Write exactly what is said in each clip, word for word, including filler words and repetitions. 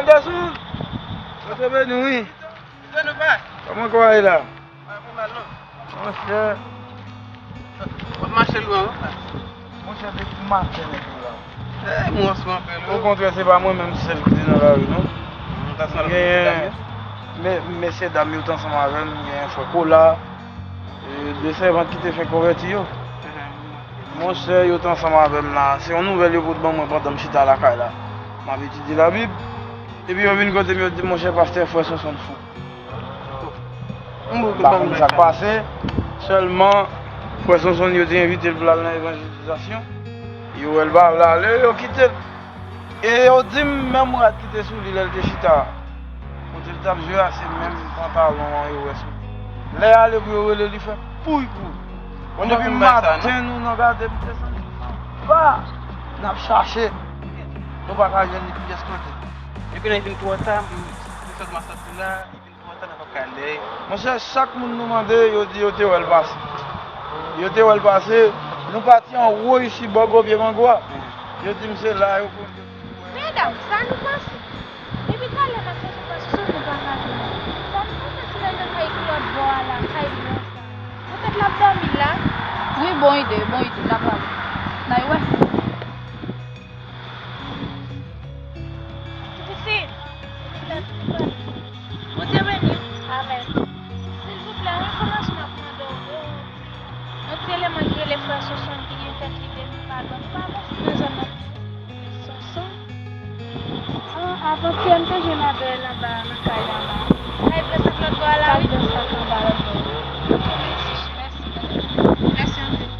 Gason, Bondye beni w, wi. Kòman kò a ye la? Monchè. W ap mache lwen, wi. Monchè, depi maten nèg yo la. Eh, mwen ansanm anpil, wi. Okontrè, se pa mwen menm sèl ki te nan lari, non. Genyen, men, mesye dam yo t ansanm avè m, genyen frè Kola, e, de sèvant ki te fèk konvèti yo. Monchè, yo t ansanm avè m la. Se yon nouvèl yo pot ban mwen pandan m chita lakay la. M ap etidye Labib. Epi yo vin kote m, yo di m, monchè, pastè, frè Sonson fou. M pa konn sa k pase. Sèlman, frè Sonson yo te envite l pou l al nan evanjelizasyon. Yo wè l pa vle ale, yo kite l. E yo di m, menm rad ki te sou li lè l te chita kote l t ap jwe a, se menm pantalon an yo wè sou li. Lè y ale pou yo rele li, fè pouy pouy. Depi maten, nou nan gade, m desann anba. N ap chache. Nou pa ka jwenn li pyès kote. Depi lè l vin twò ta, m sot m ap soti la. Monchè, chak moun nou mande, yo di yo te wè l pase. Yo te wè l pase. Nou pati anwo isi bò gwo pye mango a. Yo di m se la yo konn yo. Medam, sa nou panse? Depi talè n ap chèche frè Sonson, nou pa ka jwenn li. Sa nou panse si l al nan kay ki lòt bò a la, kay blan sa a? Poutèt l ap dòmi la. Wi, bon ide, bon ide, n a prale. N a wè. Pitit, Bondye beni w. Amèn. Silvouplè, yon enfòmasyon m ap mande w. Yon ti, yon ti eleman ki rele frè Sonson ki gen tèt li depi madanm pa avanse nan zòn nan. Sonson? Ah, avantyè m te jwenn avè l anba nan kay anba. Kay blan sa k lòt bò a la, wi. Kay blan sa k anba lòt bò. Ok, mèsi. Mèsi. Mèsi anpil.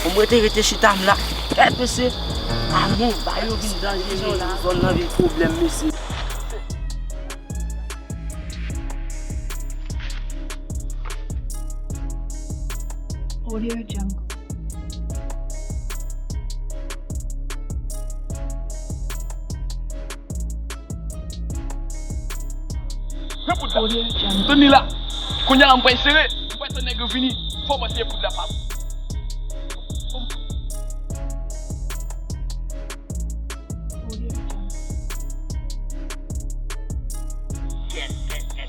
Bon, mwen te rete chita m la. Kèt mesye. Amon, bagay yo vin danje, zòn nan vin pwoblèm, mesye. Audio Jungle. Pran poud la. Audio Jungle. Tann li la. Kounye a m pral sere. M pral tann nèg yo vini. Fò w pase poud la pa m. Audio Jungle.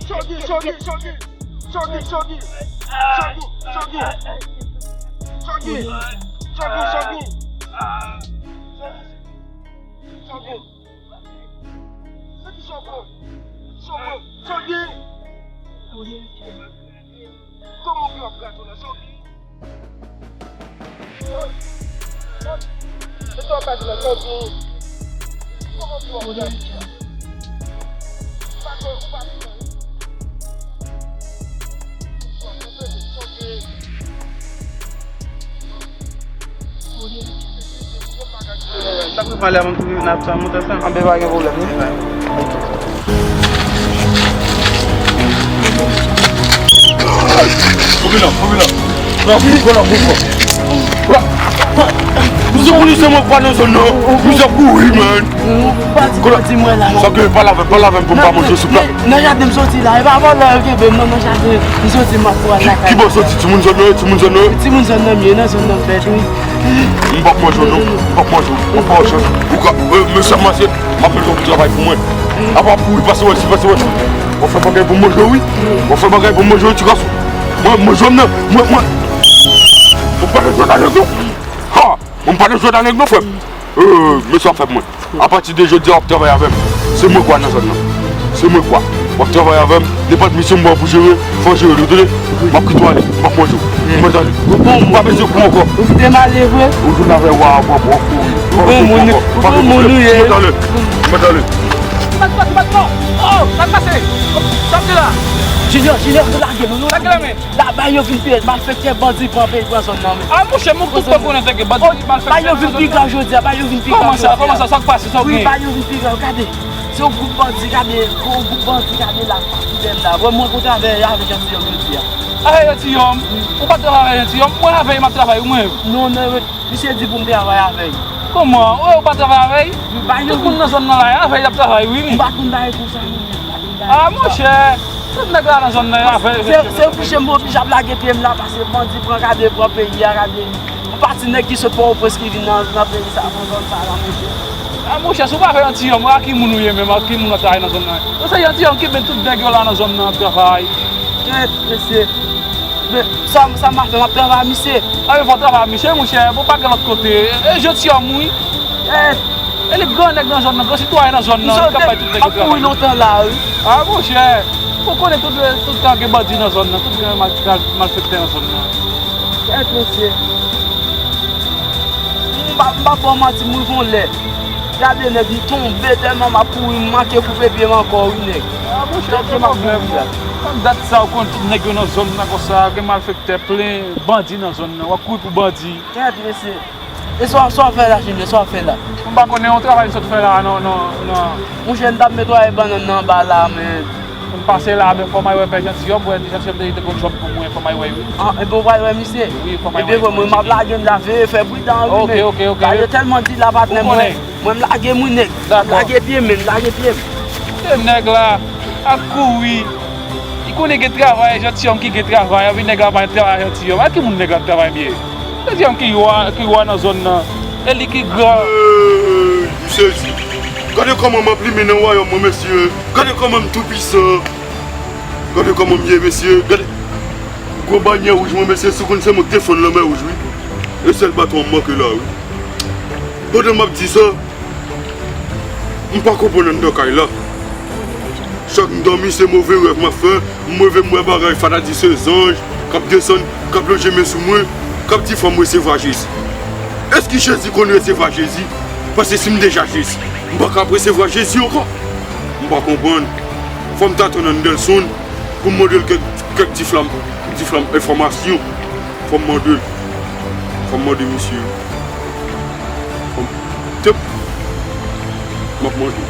Shogi, Shogi, Shogi. Shogi, Shogi. Shogi, Shogi. Shogi. Shogi, Shogi. Shogi. Shogi. Shogi. Shogi. Kòman w ap gate w la, Shogi? Sa pou pale avan tou, n ap sa monte ansanm. Anben, pa gen pwoblèm, wi. Ouvri la, ouvri la. La, ouvri la, ouvri la. Misye konnen se mwen k pa nan zòn nan. Misye ap kouri, man. Sa ke, pale avè m, pale avè m pou m pa manje soup la. Nan jaden m soti la, e pa vòlò yo kenbe m non, nan jaden m soti, m ap pran lakay. Ki bò soti? Timoun zòn nan yo, timoun zòn nan yo. Timoun zòn nan m ye, nan zòn nan m fèt, wi. M p ap manje w non, m p ap manje w. Ou pa chans. Ou ka, mesye ap mache, m ap mete yon travay pou mwen. Apa pou wi, pase wè si, pase wè si. W ap fè bagay pou manje wi. W ap fè bagay pou manje wi, ti gason. Mwen, manje m nan, mwen, mwen. Mwen pa nan jwèt avèk nou. Ha! Mwen pa nan jwèt avèk nou, frè m. Mesye ap fè mwen. Apati de jodi a, w ap travay avè m. Se mwen k wa nan zòn nan. Se mwen k wa. W ap travay avè m. Nenpòt misyon m ba w pou jere, fò w jere l, ou tande? M ap kite w ale. M p ap manje w. M mèt ale. Ou pa bezwen kouri ankò. Ou kite m ale vre? Ou jwenn avè wa ankò, w ap kouri. Ou bon moun, ou bon moun ou ye. M mèt ale. M mèt ale. Sa k pase, patwon? Oh, sa k pase? Sa k pase la? Junior, Junior, nou lage nou, nou lage nou. La, bay yo vin pi rèd, malfektè, bandi pran peyi, pran zòn nan, men. A, monchè, mwen tout tan konnen te gen bandi, malfektè. Bay yo vin pi grav jodi a, bay yo vin pi grav jodi a. Kòman sa, kòman sa, sa k pase, sa w genyen? Wi, bay yo vin pi grav, gade. Se yon gwoup bandi, gade, yon gwoup bandi, gade la, pa pwoblèm la. Bon, mwen kontre avè, avè jantiyòm jodi a. Avè jantiyòm? Ou pa t travay avè jantiyòm? Mwen avè l, m ap travay, wi, mwen. Non, non, misye di pou m travay avè l. Kòman? Ou pa travay avè l? Tout moun nan zòn nan la, avè l y ap travay, wi, men. M pa konn bagay konsa, non, men. A, monchè, tout nèg la nan zòn nan, afè. Se, se oblije m oblije ap lage pye m la, paske bandi pran, gade, pran peyi a, gade. Yon pati nèg ki sot Pòtoprens ki vin nan, nan peyi sa, nan zòn sa la, monchè. A, monchè, si w pa fè jantiyòm, a ki moun ou ye menm, a ki moun w ap travay nan zòn nan? Ou se jantiyòm ki met tout nèg yo la nan zòn nan ap travay. Kèt, mesye. Men, sa, sa m a fè, m ap travay misye. A, men fò w travay misye, monchè, bon, pa gen lòt kote. E, jantiyòm, wi. E, e li gran nèg nan zòn nan, gran sitwayen nan zòn nan, li ka bay tout nèg yo travay. Ap kouri lontan la, wi. A, monchè, ou konnen tout, tout tan gen bandi nan zòn nan, tout gen mal, mal, malfektè nan zòn nan. Kèt, mesye. M pa, m pa ba w manti, m rive yon lè. Gade nèg, m tonbe tèlman m ap kouri, m manke koupe pye m ankò, wi, nèg. A, monchè, pa gen pwoblèm. Kòm dat sa, ou konn tout nèg yo nan zòn nan konsa, gen malfektè plen, bandi nan zòn nan, w ap kouri pou bandi. Kèt, mesye. E sa, sa w fè la, Junior, sa w fè la? M pa konnen yon travay m sot fè la, non, non, non. Monchè, m t ap netwaye bannann nan anba la, men. M pase la, men fò m al wè pè Jantiyòm, wè Jantiyòm te, te gon djòb pou mwen, fò m al wè, wi. A, enben w pral wè misye? Wi, fò m al wè. Ebyen, bon, mwen, m ap lage m la, veye fè prida, wi, men. Ok, ok, ok. Bagay yo tèlman di la, patnè, mwen, mwen, m lage mwen, nèg. M lage pye m, men, m lage pye m. Se nèg la, ap kouri. Li konnen gen travay, Jantiyòm ki gen travay, epi nèg la pa travay Jantiyòm. A ki moun nèg la ap travay byen? Jantiyòm ki wa, ki wa nan zòn nan. E li ki gran. Ey, m sezi. Gade kòman m ap limen nan wayòm mwen, mesye. Gade kòman m toupisan. Gade kòman m ye, mesye. Gade. Gwo banyè wouj mwen, mesye, si w konn se mwen k te fann Lanmè Wouj, wi. E sèl baton an m manke la, wi. Pandan m ap di sa, m pa konprann anndan kay la. Chak m dòmi, se move rèv m ap fè. M reve, m wè bagay fatra, di se zanj k ap desann, k ap lonje men sou mwen, k ap di fò m resevwa Jezi. Èske Jezi konn resevwa Jezi? Paske si m deja Jezi, m pa ka ap resevwa Jezi ankò. M pa konprann. Fò m ta tann Anderson pou m mande l kèk, kèk ti flam, ti flam enfòmasyon. Fò m mande l. Fò m mande misye. Fò m, tèp. M ap mande.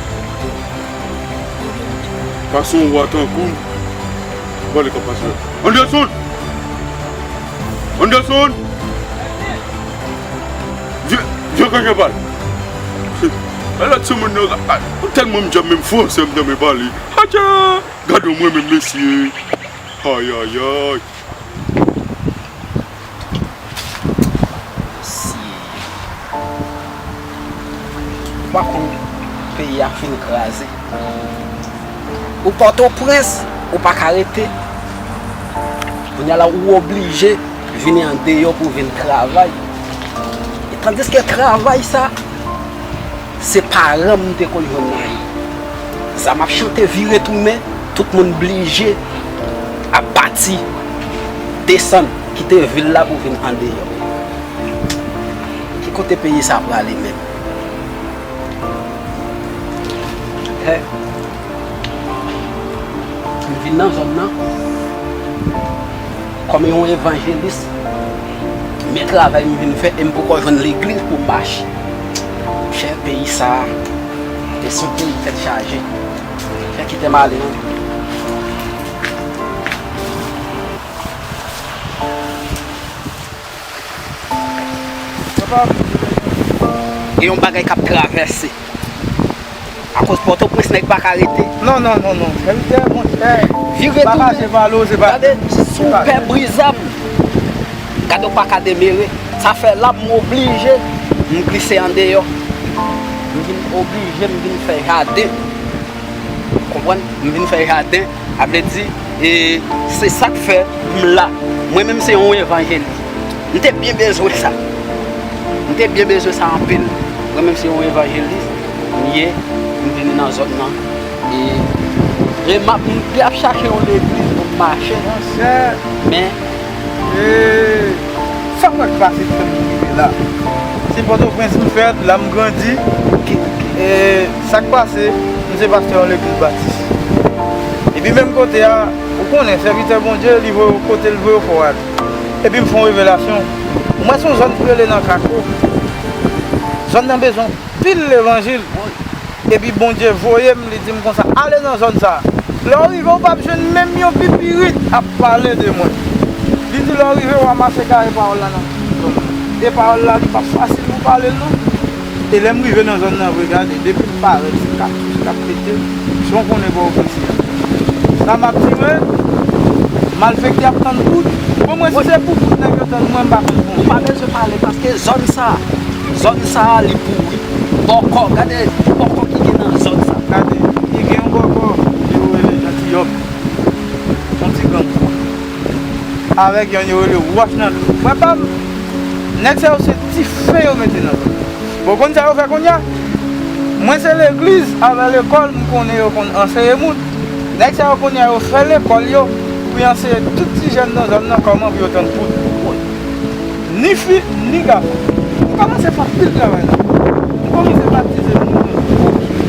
Pase yon wa tankou m. Gade k ap pase la. Anderson! Anderson! Vye, vye kanje pal. E lòt timoun nan, a, a, tèlman m djanm menm franse m djanm pale. Atcha! Gade w mwen menm mesye. Ayayay. Si ou pa konn peyi a fin kraze, ou Pòtoprens, ou pa ka rete. Kounye a la, ou oblije vini andeyò pou vin travay. E tandiske travay sa, se paran m te konn jwenn nan li. Zam ap chante vire tounen, tout moun blije ap pati, desann, kite vil la pou vin andeyò. Ki kote peyi sa prale menm? Hè, m vin nan zòn nan kòm yon evanjelis. Men travay m vin fè e m poko jwenn legliz pou m mache. Monchè, peyi sa a, e se yon peyi tèt chaje. Fè kite m ale non. Gen yon bagay k ap travèse. Akoz Pòtoprens nèg pa ka rete. Non, non, non, non. Sèvitè, monchè. Vire tounen. Gade, si w pè bri zam, gade w pa ka demere. Sa fè la m oblije, m glise andeyò. M vin oblije, m vin fè jaden. Konprann? M vin fè jaden, a vle di, e se sa k fè m la. Mwen menm se yon evanjelis. M te byen bezwen sa. M te byen bezwen sa anpil. Mwen menm se yon evanjelis m ye, m vini nan zòn nan. E, e m ap, m te ap chache yon legliz pou m mache. Monchè. Men, e, sa mwen k pase pou m rive la. Se Pòtoprens m fèt, la m grandi. E, sa k pase, m se pastè yon legliz batis. Epi menm kote a, ou konnen, sèvitè Bondye, li voye w kote l voye w fò w ale. Epi m fè yon revelasyon. M wè se yon zòn ki rele nan Kako. Zòn nan bezwen pil levanjil. Epi Bondye voye m, li di m konsa, ale nan zòn sa a. Lè w rive, w p ap jwenn menm yon pipirit ap pale de mwen. Li di, lè w rive, w ranmase kare pawòl la nan tout zòn nan. E pawòl la, li p ap fasil pou w pale l non. E lè m rive nan zòn nan vre, gade, depi m parèt, se katouch k ap pete, jan w konnen Pòtoprens ye a. Zam ap tire, malfektè ap tann kout. Bon, mwen, si se pou kout nèg yo tann mwen, m pa konn konnen. Ou pa bezwen pale, paske zòn sa, zòn sa a, li pouri. Bòkò, gade bòkò ki gen nan zòn sa. Gade, li gen yon bòkò, yo rele Jantiyòm. Yon ti gang. Avèk yon yo rele Wòch nan Dlo. Frè pa m, nèg sa yo se dife yo mete nan zòn. Bon, konn sa yo fè kounye a? Mwen se legliz avè lekòl m konnen yo konn anseye moun. Nèg sa yo kounye a yo fè lekòl yo pou yo anseye tout ti jèn nan zòn nan kòman pou yo tann kout. Ni fi, ni gason. M kòmanse fè anpil travay la. M kòmanse batize moun nan.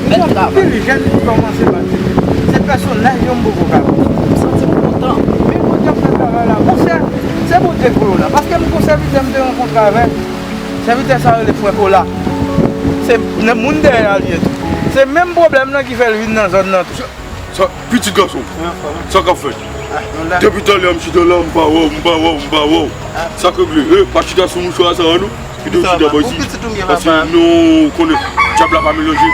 M gen anpil jèn ki kòmanse batize. Se pèsonaj yo m poko ka wè. M santi m kontan. Men Bondye ap fè travay la. Monchè, se Bondye k voye w la. Paske m gon sèvitè m te rankontre avè l. Sèvitè sa rele Frè Kola. Se nan moun dèyè a li ye tou. Se menm pwoblèm nan ki fè l vin nan zòn nan tou. Sa, pitit gason, sa k ap fèt? Depi talè a m chita la, m pa wè w, m pa wè w, m pa wè w. Sa k regle? E, pa chita sou mouchwa sa a non. Kite w chita bò isi. Paske non, ou konnen, dyab la pa melanje.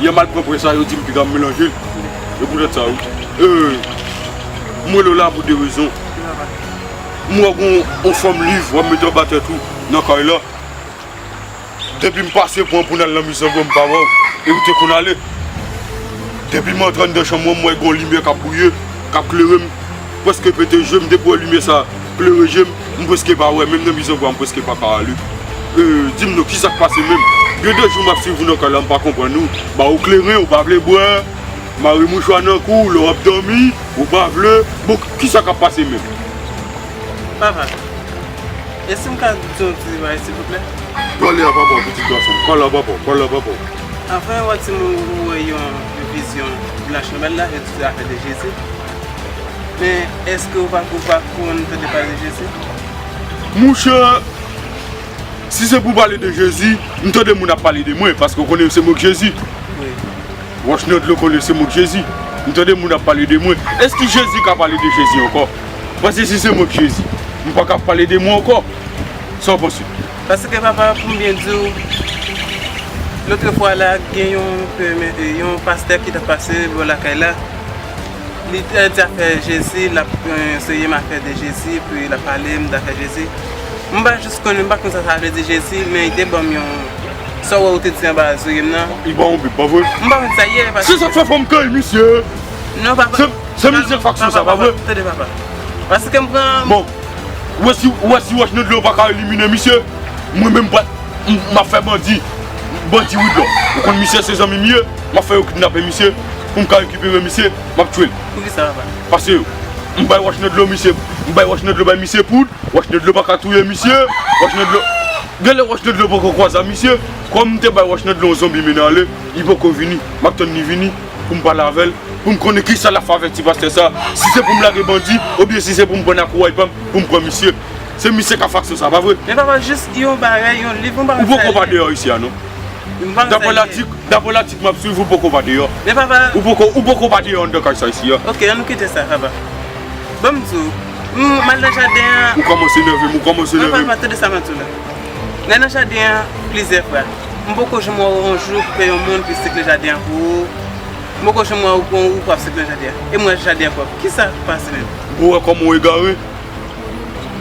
Yè m al pran prè sa, yo di m piga m melanje l. E poutèt sa, wi. E, m rele w la pou de rezon. M wè w gon yon fòm liv w ap mete anba tèt ou nan kay la. Depi m pase pran pou n al nan mizango, m pa wè w. E ou te konn ale. Depi m antre anndan chanm mwen, m wè gon limyè k ap bwiye, k ap klere m. Prèske pete je m, depi w wè limyè sa klere je m, m prèske pa wè, menm nan mizango a, m prèske pa ka ale. E, di m non, kisa k pase menm? Gen de jou m ap swiv ou nan kay la, m pa konprann ou. Ba ou kleren, ou pa vle bwè, mare mouchwa nan kou w, lè w ap dòmi, ou pa vle. Bon, kisa k ap pase menm? Papa, e si m ka di w yon ti bagay, silvouplè? Pale a papa w, pitit gason m. Pale a papa w, pale a papa w. Anvan yon ti mo, ou wè yon, yon vizyon pou lachanbèl la, e di afè de Jezi. Men, èske ou pa, ou pa konn tande pale de Jezi? Monchè, si se pou pale de Jezi, m tande moun ap pale de mwen, paske w konnen se mwen k Jezi. Wi. Wòch nan dlo konnen se mwen k Jezi. M tande moun ap pale de mwen. Èske Jezi ka pale de Jezi ankò? Paske si se mwen k Jezi, M pa ka pale de mwen ankò. Sa w panse? Paske papa, pou m byen di w, lòt fwa la, gen yon, yon pastè ki t ap pase bò lakay la. Li te di afè Jezi, l ap, eh, anseye m afè de Jezi, epi l ap pale m de afè Jezi. M pa jis konnen, m pa konn sa sa vle di Jezi, men li te ban m yon, sa w wè ou te di anba zòrye m nan. Li ban w yon bib, pa vre? M pa konn sa ye, paske... Se sa k fè fò m kay misye. Non, papa. Se, se misye faksyon sa, pa vre? Tande, papa. Paske m pran... Bon, ou wè si, ou wè si wòch nan dlo pa ka elimine misye, mwen menm pa, m, m ap fè bandi, bandi widlò. Ou konn misye se zanmi m ye, m ap fè yo kidnape misye, pou m ka rekipere misye, m ap tchwe l. Poukisa, papa? Pase yo. M bay wòch nan dlo misye, m bay wòch nan dlo bay misye poud, wòch nan dlo pa ka touye misye, wòch nan dlo, genlè wòch nan dlo poko kwaze a misye, kòm m te bay wòch nan dlo yon zonbi mennen ale, li poko vini, m ap tann li vini, pou m pale avè l, pou m konnen kisa l ap fè avèk ti pastè sa, si se pou m lage bandi, oubyen si se pou m pran nan kouway pa m, pou m pran misye. Se misye k ap faksyon sa, pa vre? Men papa, jis yon bagay, yon liv, yon bagay. Ou poko pa deyò isi a, non. Daprè latik, daprè latik m ap swiv, ou poko pa deyò. Men papa. Ou poko, ou poko pa deyò anndan kay sa isi a. Ok, ann nou kite sa, papa. Ban m di w, m, m al nan jaden an. Ou kòmanse nève m, ou kòmanse nève m. Papa, tande sa m ap di w la. M al nan jaden an plizyè fwa. M poko janm wè w yon jou pou fè yon moun ki sikle jaden an pou ou. M poko janm wè w pou, ou pou ap sikle jaden an. E m wè jaden an pwòp. Kisa k pase menm? Ou wè kòman w egare?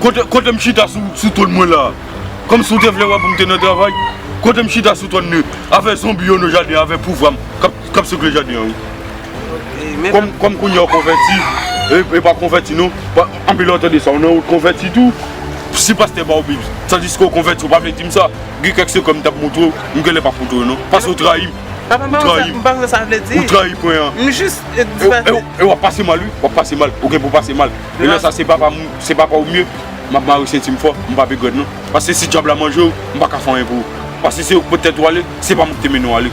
Kote, kote m chita sou, sou twòn mwen la a? Kòmsi w te vle wè pou m te nan travay? Kote m chita sou twòn nan? Avè zonbi yo nan jaden an, avè pouvwa m k ap, k ap sikle jaden an, wi. Ok, men kòm, kòm kounye a w konvèti, e, e pa konvèti non. Pa, anpil lè w tande sa, w nan wout konvèti tou. Si pastè ba w Bib, tandiske w konvèti, w pa vle di m sa. Gen kèk sekrè m t ap montre w, m genlè p ap montre w non. Paske w trayi m. Papa, m pa konn sa, m pa konn sa sa vle di. Ou trayi pwen an. M jis, eh, di pase. E, e, e w ap pase mal, wi. W ap pase mal. Ou gen pou pase mal. E lè sa, se papa m, se papa w m ye. M ap mare senti m fò. M p ap egrèt non. Paske si dyab la manje w, m pa ka fè anyen pou ou. Paske se yo k pot tèt ou ale, se pa mwen ki te mennen w ale.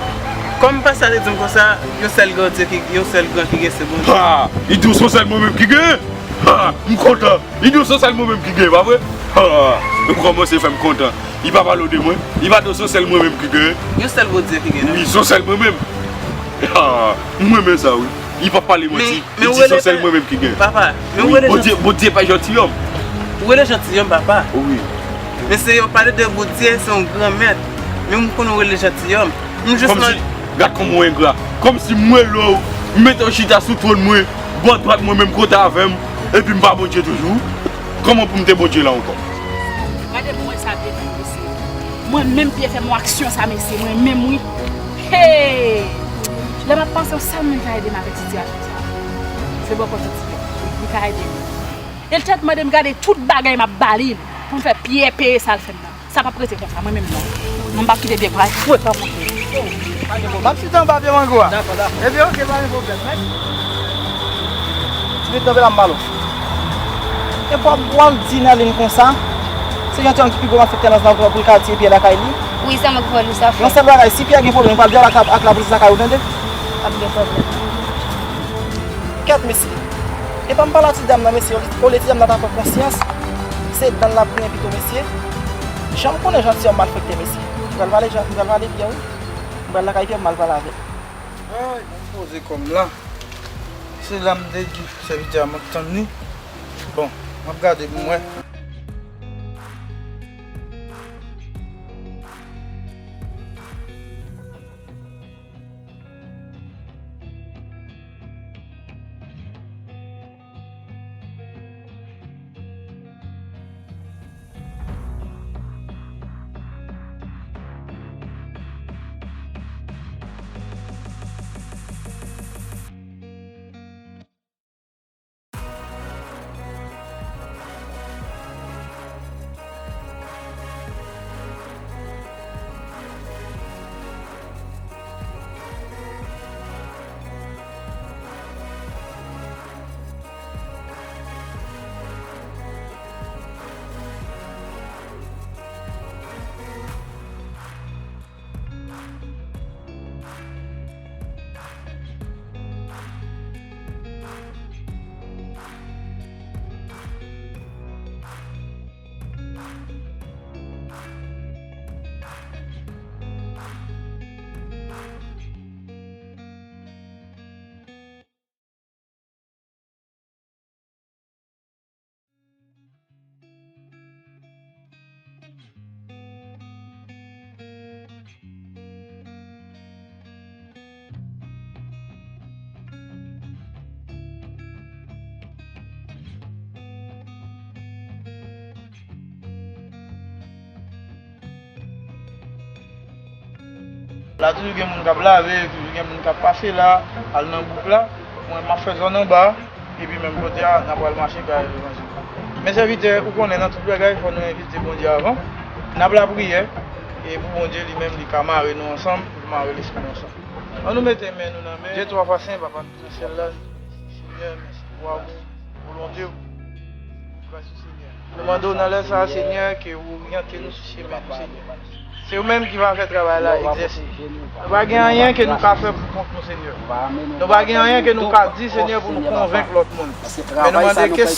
Kòm pastè a te di m konsa, yon sèl gran Dye ki, yon sèl gran ki gen, se Bondye. Ha! Li di w se yon sèl mwen menm ki gen? Ha! M kontan. Li di w se yon sèl mwen menm ki gen, pa vre? Ha! Ou kòmanse fè m kontan. Li pa pale w de mwen. Li pa di w se yon sèl mwen menm ki gen. Yon sèl Bondye ki gen, non? Wi, se yon sèl mwen menm. Ha! M renmen sa, wi. Li pa pale manti. Li di se yon sèl mwen menm ki gen. Papa, men ou rele Bondye, Bondye pa janti yòm. Ou rele janti yòm, papa. Wi. Men se yo pale de Bondye, se yon gran mèt. Men m konnen ou rele janti yòm. M jis mande. Kòmsi, gad kòman w engra. Kòmsi m rele w, m mete w chita sou twòn mwen, bò dwat mwen menm kote avè m, epi m pa Bondye toujou. Kòman pou m te Bondye la ankò? Gade mwen sa byen fè mesye. Mwen menm byen fè m yon aksyon sa mesye, mwen menm wi. Hey! Lè m ap panse yon sèl moun ka ede m avèk Titi a jodi a. Se bòkò Titi a. Li ka ede m. E l te mande m gade tout bagay m ap ba li pou m fè Pyè peye sa l fè m nan. Sa p ap rete konsa, mwen menm non. Non, m p ap kite Pyè pran fwet an pou Pyè. M ap chita anba pye mango a. Dakò, dakò. Ebyen, oke, pa gen pwoblèm, mèt. Ti met nan vela m ba l. E pou w ap di Nèlin konsa, se jantiyòm ki pi gwo malfektè nan zòn nan pou l ka tiye Pyè lakay li. Wi, se mwen ki fè l sa fè. Yon sèl bagay, si Pyè gen pwoblèm, li pral di al ak, ak lapolis lakay ou, tande? Ap gen pwoblèm. Kèt, mesye. E pa m pale a ti dam nan, mesye, olye ti dam nan ta pran konsyans, se dan l ap griyen pito, mesye. Jan m konnen jantiyòm malfektè, mesye. M pral pale, m pral pale Pyè, wi. M pral lakay Pyè, m al pale avè l. Ay, m ap poze kò m la. Se la m te di sèvitè a m ap tann li. Bon, m ap gade pou m wè. La toujou gen moun k ap lave, toujou gen moun k ap pase la, al nan bouk la. Mwen, m ap fè zòn anba, epi menm kote a, n a pral mache kay levanjil. Men sèvitè, ou konnen nan tout bagay, fò nou envite Bondye avan. N ap lapriyè, e pou Bondye li menm, li ka mare nou ansanm, li mare lespri nou ansanm. Ann nou mete men nou nan men. Dye twa fwa sen, Papa nou ki nan syèl la, Senyè, mèsi pou amou, volonte w, gras ou, Senyè. Nou mande w nan lè sa a, Senyè, ke w oryante nou sou chemen nou, Senyè. Se ou menm ki va fè travay la egzèse. Nou pa gen anyen ke nou ka fè pou kont nou, Senyè. Nou pa gen anyen ke nou ka di, Senyè, pou nou konvenk lòt moun. Men nou mande ke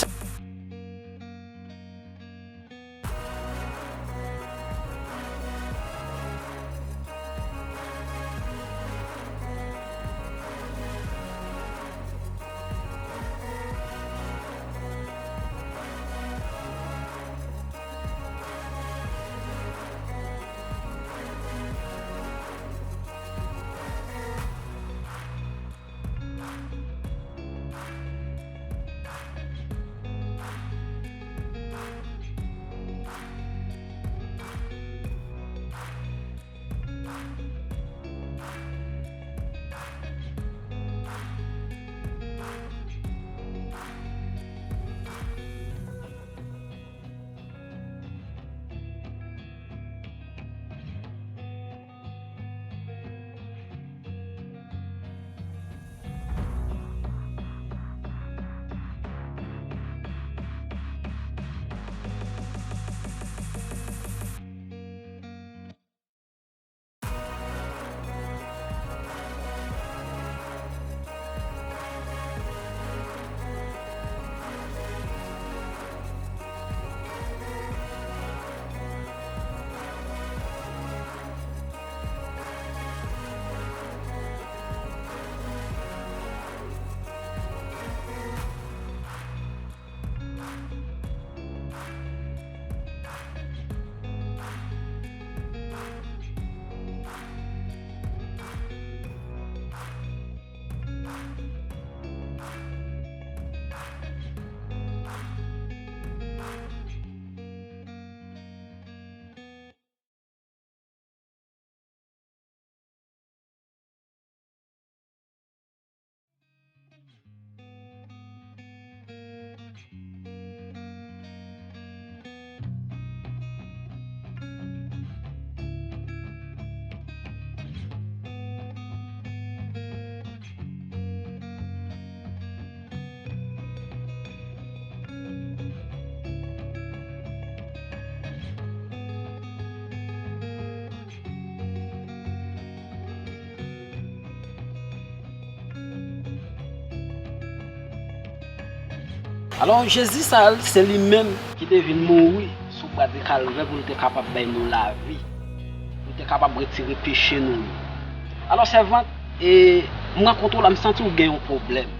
Alò, Jezi sa a, se li menm ki te vin mouri sou bwa de Kalvè pou l te kapab bay nou lavi, pou l te kapab retire peche nou yo. Alò, sèvant, e, m rankontre w la, m santi w gen yon pwoblèm.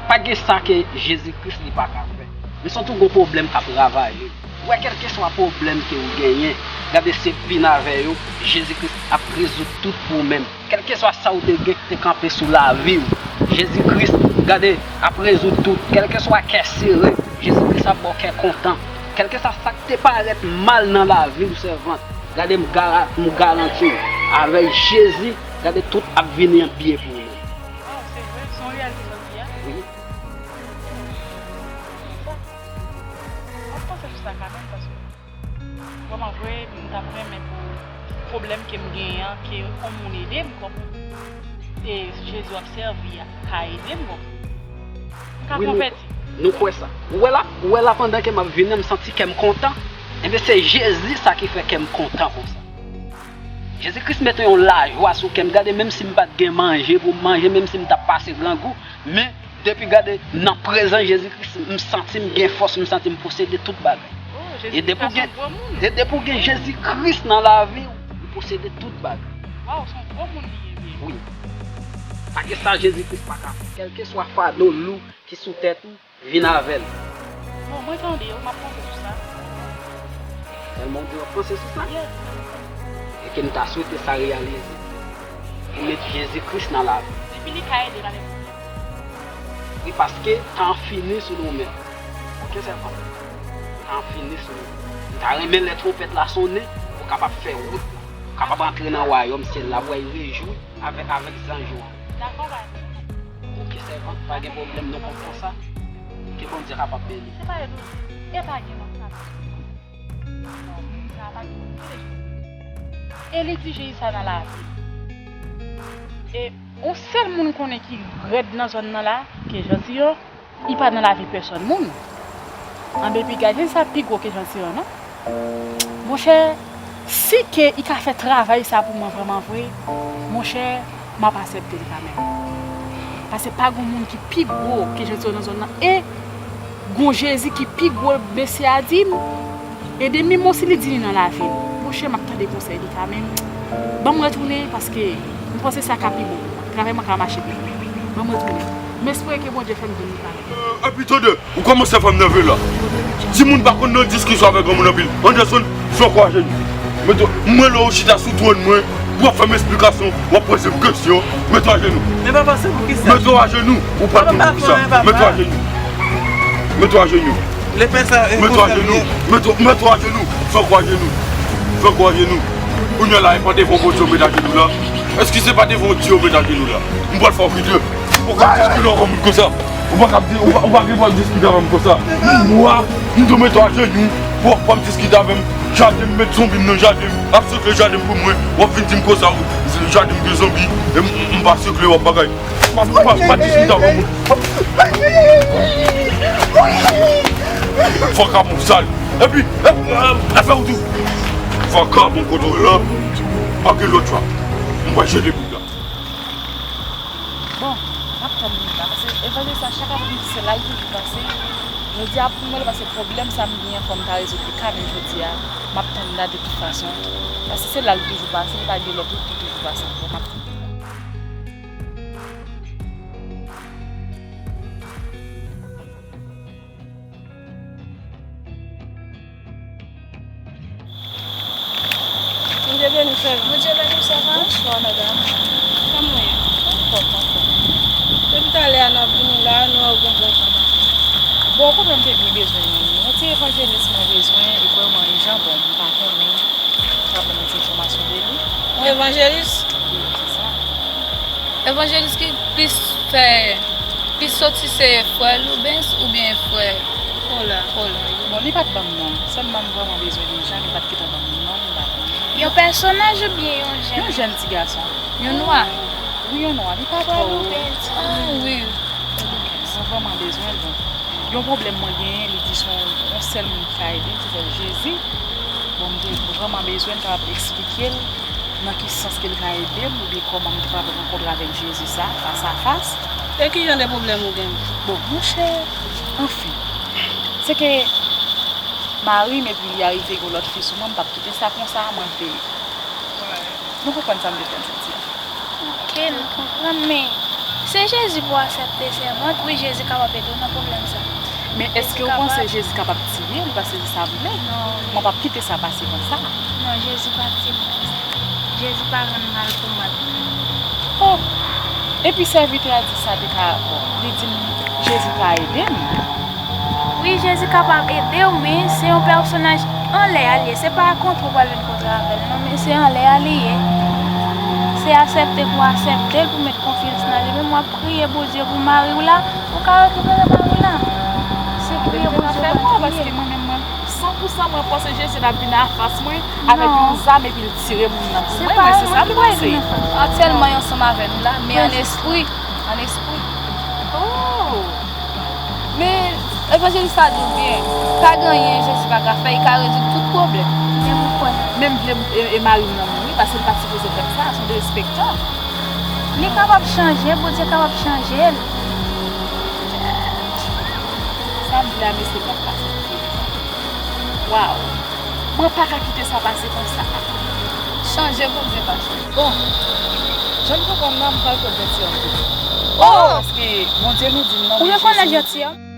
Pa gen sa ke Jezi Kris li pa ka fè. M santi w gen yon pwoblèm k ap ravaje w. Ou wè, kèlkeswa pwoblèm ke w genyen, gade, se vin avè yo, Jezi Kris ap rezoud tout pou ou menm. Kèlkeswa sa w te gen ki te kanpe sou lavi w, Jezi Kris, gade, ap rezoud tout. Kèlkeswa kè sere, Jezi Kris ap ba w kè kontan. Kèlkeswa sa k te parèt mal nan lavi w, sèvant, gade, m gara-, m garanti w, avèk Jezi, gade, tout ap vini an byen pou ou menm. Waw, se vre, se yon reyalite sa w di a. Wi. Sa, m ap panse sou sa kanmenm, paske vrèman vre, m t ap renmen pou pwoblèm ke m genyen an, ke yon moun ede m, konprann? E Jezi w ap sèvi a ka ede m, konprann? M ka konvèti. Wi, nou, nou kwè sa. Ou wè la, ou wè la, pandan ke m ap vini an, m santi kè m kontan. Enben, se Jezi sa ki fè kè m kontan konsa. Jezi Kris mete yon lajwa sou kè m. Gade, menm si m pa t gen manje pou m manje, menm si m t ap pase grangou, men depi, gade, nan prezans Jezi Kris, m santi m gen fòs, m santi m posede tout bagay. Oh, Jezi Kris sa se yon gwo moun. E depi w gen, e depi w gen Jezi Kris nan lavi w, ou posede tout bagay. Waw, se yon gwo moun li ye, vre. Wi. Pa gen sa Jezi Kris pa ka fè. Kèlkeswa fado lou ki sou tèt ou, vin avè l. Bon, mwen tande w, m ap panse sou sa. Tèlman w di w ap panse sou sa? Yes. E ke m ta swete sa reyalize. Ou met Jezi Kris nan lavi w. Epi li ka ede w nan nenpòt lè. Wi, paske tan an fini sou nou menm. Oke, sèvant? Tan an fini sou nou. M ta renmen lè twonpèt la sonnen, ou kapab fè wout la. Kapab antre nan wayòm syèl la, pou w rejwi avèk, avèk zanj ou. Dakò, pa gen. Oke, sèvant, pa gen pwoblèm, nou konn konsa. Ke Bondye kapab beni. Se pa Edwin, e pa gen lòt sa. Non, moun sa pa gen lòt. E li di Jezi sa nan lavi. E yon sèl moun konnen ki rèd nan zòn nan la, ke Jean Sion, li pa nan lavi pèsòn moun. Anben, epi gade sa pi gwo ke Jean Sion, non? Monchè, si ke li ka fè travay sa pou mwen vrèman vre, monchè, m ap aksepte li kanmenm. Paske pa gen moun ki pi gwo ke Jean Sion nan zòn nan. E gen Jezi ki pi gwo mesye a di m. Ede m, menm si li di li nan lavi m. Monchè, m ap tande konsèy li kanmenm. Ban m retounen, paske m panse sa ka pi bon. Travay mwen ka mache pi byen. Ban m retounen. M espere ke Bondye fè m vin li kanmenm. Epi tande, ou kòmanse fè m nève la. Timoun pa konn nan diskisyon avèk granmoun anpil. Anderson, fè w ajenou. Mete, mwen la ou chita sou twòn mwen, w ap fè m esplikasyon, w ap poze m kesyon. Mete w ajenou. Men papa, se pou kisa? Mete w ajenou. Ou pa konn pou kisa. Mete w ajenou. Mete w ajenou. Mete w ajenou. Mete w, mete w ajenou. Fè w ajenou. Fè w ajenou. Kounye a la, e pa devan Bondye w met ajenou la. Èske se pa devan Dye w met ajenou la? M pral fè w pite. Ou ka diskite avè moun konsa. Ou pa ka di, ou pa, ou pa gen dwa diskite avè m konsa. Mwa, m tou mete w ajenou. Pou w ap diskite avè m. Jaden m, met zonbi m nan jaden m. Ap sekle jaden m pou mwen. W ap vin di m konsa, jaden m gen zonbi. E m, m pa sekle w ap bagay. Pa, pa, pa diskite avè moun. Vakabon sal. Epi, e, e, afè ou tou. Vakabon kote w la. Pa gen lòt chwa. M pral jete boug la. Bon, m ap tann li la, paske evanjelis la chak apre midi se la l toujou pase. Jodi a pou mwen, li pase pwoblèm sa m genyen, fò m ta rezoud li kanmenm jodi a. M ap tann li la de tout fason. Paske se la l toujou pase, li pa gen lòt wout ki toujou pase ankò. M ap tann li la. Bondye beni w, sèvant. Bondye beni w, sèvant. Bonswa, medam. Kòman w ye? Anfòm, anfòm. Depi talè a n ap vini la, nou wè w gen bon jan maten. Bon, konnen m te byen bezwen yon ti evanjelis mwen bezwen, e vrèman ijan, bon, m pa konnen. Sa ban nou ti enfòmasyon de li. Yon evanjelis? Wi, se sa. Evanjelis ki plis fè, plis soti se frè Loubens oubyen frè Kola? Kola, wi. Bon, li pa t ban m non. Sèlman m vrèman bezwen li jan, li pa t gentan ban m non, m pa konnen. Yon pèsonaj oubyen yon jèn? Yon jèn ti gason. Yon nwa? Wi, yon nwa. Li pa twò. Frè Loubens. Ah, wi. Mwen vrèman bezwen l, bon. Yon pwoblèm mwen genyen, li di se yon, yon sèl moun ki ka ede m, se sèl Jezi. Bon, m te vrèman bezwen l kapab eksplike l nan ki sans ke l ka ede m, oubyen kòman m te kapab rankontre avèk Jezi sa, fas a fas. E ki jan de pwoblèm ou gen? Bon, monchè, anfen, se ke mari m epi li arive gen lòt fi sou mwen, m p ap kite sa konsa, mwen vle. Nou konprann sa m te fè m santi a? Ok, nou konprann, men se Jezi pou w aksepte, sèvant. Wi, Jezi kapab ede w nan pwoblèm sa. Men èske w panse Jezi kapab tiye l? Paske se sa m vle. Non. Mwen p ap kite sa pase konsa. Non, Jezi pa tiye moun konsa. Jezi pa rann mal pou mal. Oh! Epi sèvitè a di sa te ka, bon, li di m, Jezi ka ede m. Wi, Jezi kapab ede w, men se yon pèsonaj anlè a li ye. Se pa kontre w pral vin kontre avè l, non, men se anlè a li ye. Se aksepte pou w aksepte l, pou w met konfyans nan li. Men m ap priye Bondye pou mari w la, pou w ka rekipere mari w la. Se priye Bondye pou w priye. Paske mwen menm, mwen, san pou san, mwen panse Jezi t ap vin anfas mwen avèk yon zam epi l tire moun nan pou mwen, mwen se sa m panse. Aktyèlman, y ansanm avè nou la, men an espri, an espri. Oh! Men, evanjelis la di w byen, pa gen anyen Jezi pa ka fè, li ka rezoud tout pwoblèm. Men m vle, e, e mari m nan mouri, paske l pa t sipoze fè m sa, se yon derespektan. Li kapab chanje, Bondye kapab chanje l. Sa m vle a, mesye, pa pase. Waw! Mwen pa ka kite sa pase konsa. Chanje Bondye pa chanje. Bon, jan m konprann nan, m pral kot Jean Ti Homme toujou. Oh! Paske Bondye nou di m nan, ou rekonèt Jean Ti Homme?